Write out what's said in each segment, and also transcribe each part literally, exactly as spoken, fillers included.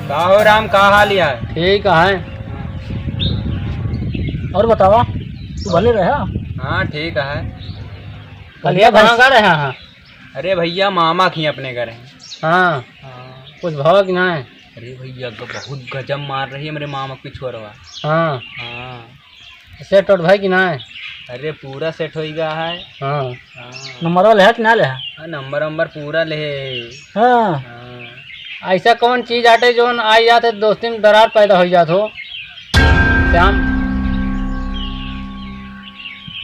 का हो राम, का हाल है? ठीक है। और बतावा, तू भले रहा? हाँ, ठीक है। कलिया कहाँ गए रहे हैं? अरे भैया, मामा की अपने घर हैं। हाँ। हाँ। कुछ भावा कि ना है? अरे भैया, ग-, बहुत गजब मार रही है मेरे मामा की छोरवा। हाँ। हाँ। सेट उट भाई कि ना है? अरे पूरा सेट होई गया है। हाँ। हाँ। नंबर वाला है कि ना ले है? हाँ, नंबर वंबर पूरा ले है। हाँ। हाँ। ऐसा कौन चीज आटे जोन आई जात है दोस्ती में दरार पैदा हो जात हो? श्याम।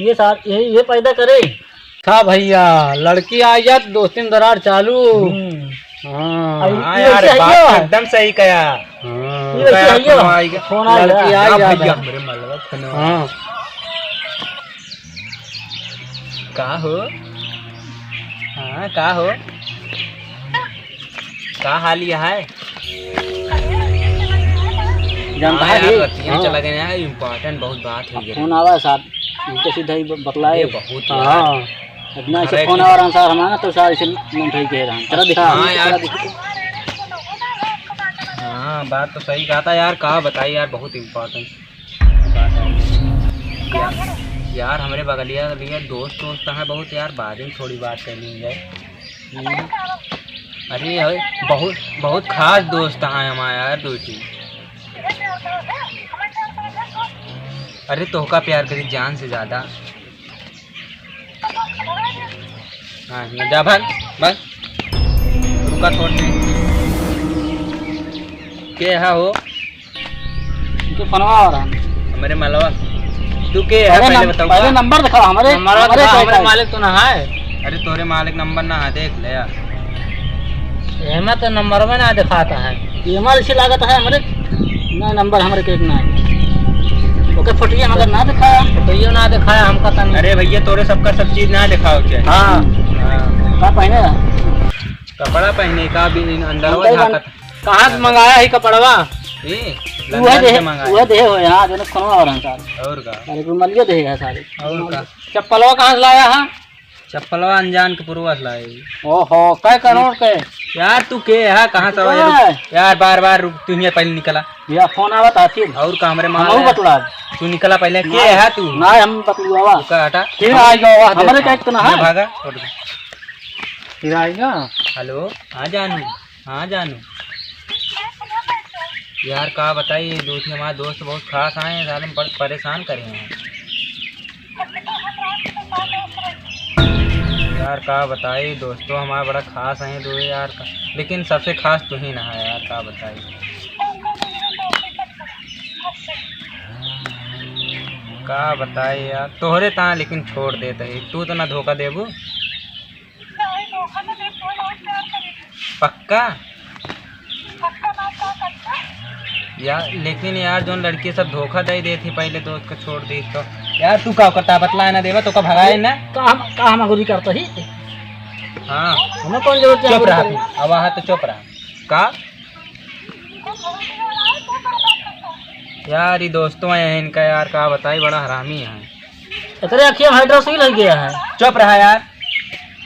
ये सार-, ये, ये पैदा करे। था भैया, लड़की आई जात दोस्ती में दरार चालू। हम्म। हाँ। अरे, हाँ ये यार, वैसे है बात क्या? तो एकदम सही कहा। हाँ। ये वैसे है क्या? फोन आ गया। लड़की आई जात है। भैया, मेरे मलवा फोन आ गया। हाँ। का हो? हाँ, का हो? का हाल है? जानता हाँ है यार, ये? रतिया में हाँ। चला गया यार, important बहुत बात हो गई। फोन आवा साहब, उल्टे सीधा ही ब-, बतलाए। अरे बहुत हाँ। यार। इतना ऐसे अरे फोन की आवा रहा साहब, हमारा तो साहब ऐसे नहीं उठाई कह रहा हूँ। चला अच्छा। दिखा, हाँ यार। चला दिखा। हाँ, बात तो सही कहा था यार, का बताई यार, बहुत important। यार, यार, हमरे बगलिया, बगलिया दोस्त, दोस्त हैं बहुत यार, बाद में थोड़ी बात कर ली जाए। हम्म। अरे, अरे, बहुत, बहुत खास दोस्त हैं हमारे यार, दो तीन। अरे, तोहका प्यार करी जान से ज्यादा। हाँ, न जा भाग, बस। रुका थोड़ से। के है हो? तू फोनवा आ रहा है। हमरे मलवा। तू के है पहले पहले नम-, बताओ पहले का? नंबर दिखा, हमरे, नंबर हमरे दिखा, कोई हमरे का? मालिक तो ना है। अरे तोरे मालिक नंबर ना है, देख ले यार। एमा तो नंबर में ना दिखाता है। एमा ऐसी लागत है हमरे, ना नंबर हमरे के ना है। ओके फोटोया मगर ना दिखाया। फोटोया ना दिखाया हमका तनी। अरे भैया तोरे सबका सब चीज ना दिखाओ चाहे। हाँ। हाँ। का पहने रहा? कपड़ा पहने का भी अंदर वो अंदर झाकत। कहाँ से मंगाया है कपड़वा? ए, वह लंदन दे, से मंगाया। वह दे हो यहाँ, जो फोनवा आ रहा है साहब। और का? अरे रुमालिया दे है सारे। और का? चप्पलवा कहाँ से लाया है? चप्पलवा अनजान के पुरवा से लाए। ओहो, कै करोड़ के? यार तू के है, कहाँ से आया? रुक। यार बार बार रुक, तू ही पहले निकला। या फोन आवा था फिर। और का हमरे माल हमहू है? बतला। तू निकला पहले, के ना, है तू? ना हम बतलुआवा। तू का हटा? फिर आ जाओ, वाह, हमरे देखा। का एक तो ना है। भागा। फिर आएगा। हेलो, हाँ जानू। हाँ जानू, यार का बताई, ये दो तीन हमारे दोस्त बहुत खास आए हैं, साले बड़ परेशान करे हैं। यार का बताई, दोस्तों हमारे बड़ा खास हैं दो यार का, लेकिन सबसे खास तू ही ना है यार, का बताई। का बताई यार, तोहरे ता लेकिन छोड़ देते ही, तू तो ना धोखा देबू। पक्का? यार, लेकिन यार, जोन लड़की सब धोखा दे देती पहले दोस्त को छोड़ दी तो। यार, तू का करता, बतलाए ना देवा, तो का भगाए ना? का हम, का हम अगुरी करता ही? हाँ। हमें कौन जरूरत है चुप अगुरी रहा करे? तू, अब वहाँ तो चुप रहा। का? यार, ये दोस्तों हैं इनका, यार, का बताई, बड़ा हरामी है। एकरे अखिया में हाइड्रोसिल हो गया है। चुप रहा यार।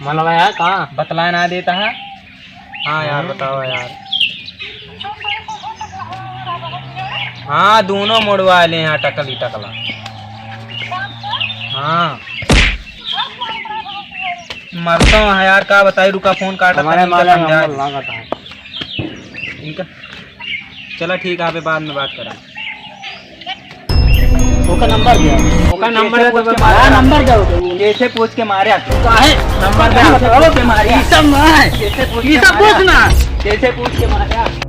मनवा यार, कहाँ? बतला ना देता है। हाँ यार, हम्म। बताओ यार। हाँ, दोनों मोड़वा ले हैं, टकली टकला। हाँ। मरता हूँ यार, का बताई, रुका, फोन काटा हमारे था, इनका माला समझा नंबर दे। लागत है। इनका चला ठीक है, अबे बाद में बात करा। ओका नंबर दिया। ओका नंबर कैसे है तो पूछ के बता। मारा? हाँ, नंबर दिया ओका। कैसे पूछ के मारे आके? काहे? नंबर दिया। बताओ के मारे। ई सब ना है। कैसे पूछ ई के सब मारे पूछ आके? ना। कैसे पूछ के मारे आके?